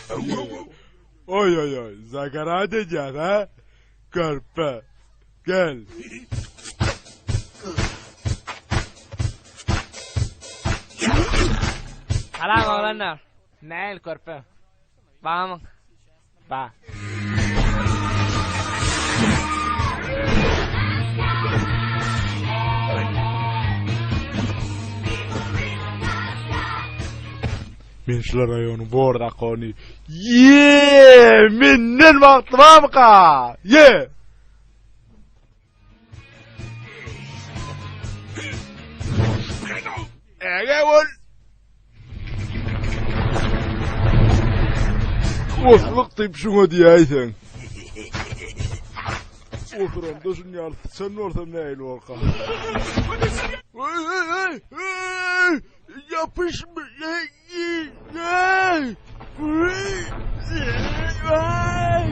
Oý oý oý, zagarat edýän ha? Körpe. Gel. Salam oglanlar. Näil körpe? Bamyň? Ba. Men şular raýonyň bor zakony. Ýee, menden bagtly barmyka? Ýe! Äge bol! Osluk diýip şuňa diýäýseň. Oturamda şun ýaly syçan bolsam nähili borka? Eý, eý, eý, eý! Ýapyşma! Eý, eý, eý! Eý, eý!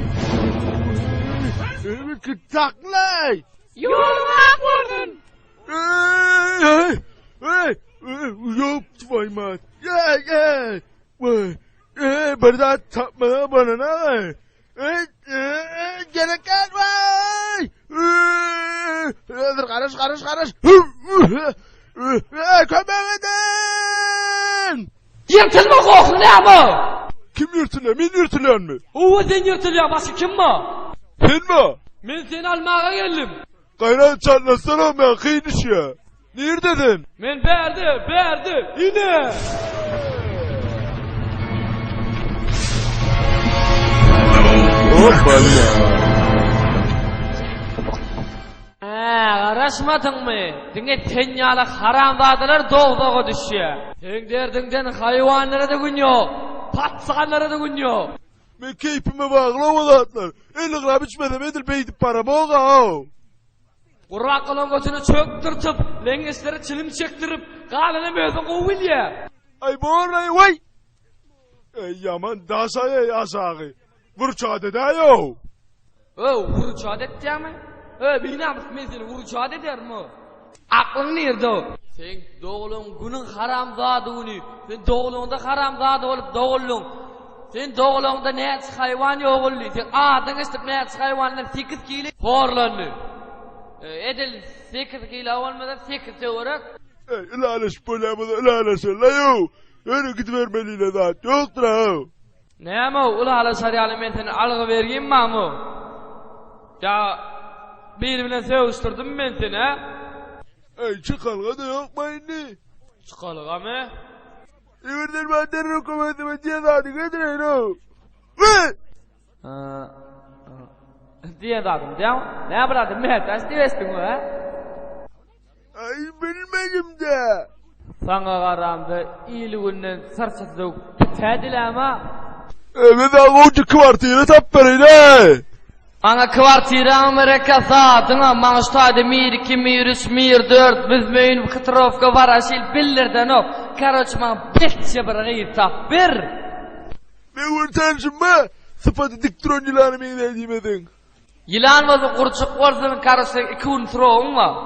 Eý, taklaý! Ýoluň ak bolsun! Eý, eý, eý, ýok twoý mat. Eý, eý, eý, eý, bir zat tapmaga bolana, eý. Eý, eý, gerek däl, eý. Eý, garaş, garaş, garaş. Eý, kömek ediň! Ýyrtylma gohly näme? Kim ýyrtylýar? Men ýyrtylýanmy? Hawa sen ýyrtylýaň, başga kim bar? Senmi? Men seni almaga geldim. Gaýrat çatlasana men kyn düşýä. Nirde sen? Men bärde, bärde, ine! Hopala. Hä, garaşmadyňmy? Diňe sen ýaly haramzadalar dowzaha düşýär. Seň derdiňden haýwanlara-da gün ýok, paçanlara-da gün ýok. Men keýpime bagly o zatlar. 50 gram içmesem edil beýdip baramog-a. Gurak galan götüne çökdürtip, leňňeçlere çilim çekdirip, galanam özüň gowy bilýä. Aý borlaý waý. Eý ýaman daşaý eý aşagy. Burçat edäý-ow. Öw, burçat etýäňmi? Öý, binamys men seni burçat edermi? Aklyň nirde-ow? Seň doglan günüň haramzada güni. Sen doglaňda haramzada bolup doguldyň. Sen doglaňda näçe haýwan ýogaldy. Seň adyňy eşidip näçe haýwanlar sekiz kile horlandy. Edil sekiz kile bolmasa sekiz töwerek. Eý, ylalaşyp bolýamyz, ylalaşaly-ow. Ýöne gidibermeli-le zat ýokdur-ow. Näme-ow, ylalaşar ýaly men seni algy bergim barmy-ow? Ýa biri bilen sögüşdirdimmi men seni, hä? Eý, çykalga-da ýokmy indi? Çykalgamy? Eger sen maňa derrew kömek etseň, men diýen zadyňy edireýin-ow. Diýen zadymy diýýäň? Näme bir zada mätäç diýip eşitdiňmi, hä? Aý, bilmedim-dä. Saňa garamda il-günden syrçasy döwüp bitädiläm-a. Eý, men saňa gowja kwartira tapyp bereýin-eý. Maňa kwartiraňam gerek ýa zadyňam, maňa şu taýda mir iki, mir üç, mir dört, büzmeýin, hytrowka, waraşil bildirdenok. Karoç maňa betje bir gyz tap ber. Men bir tanşym bar, sypaty dik duran ýylana meňzeýär diýmeseň. Ýylan bolsun, gurçuk bolsun, karoç seň iki gün srogyň bar.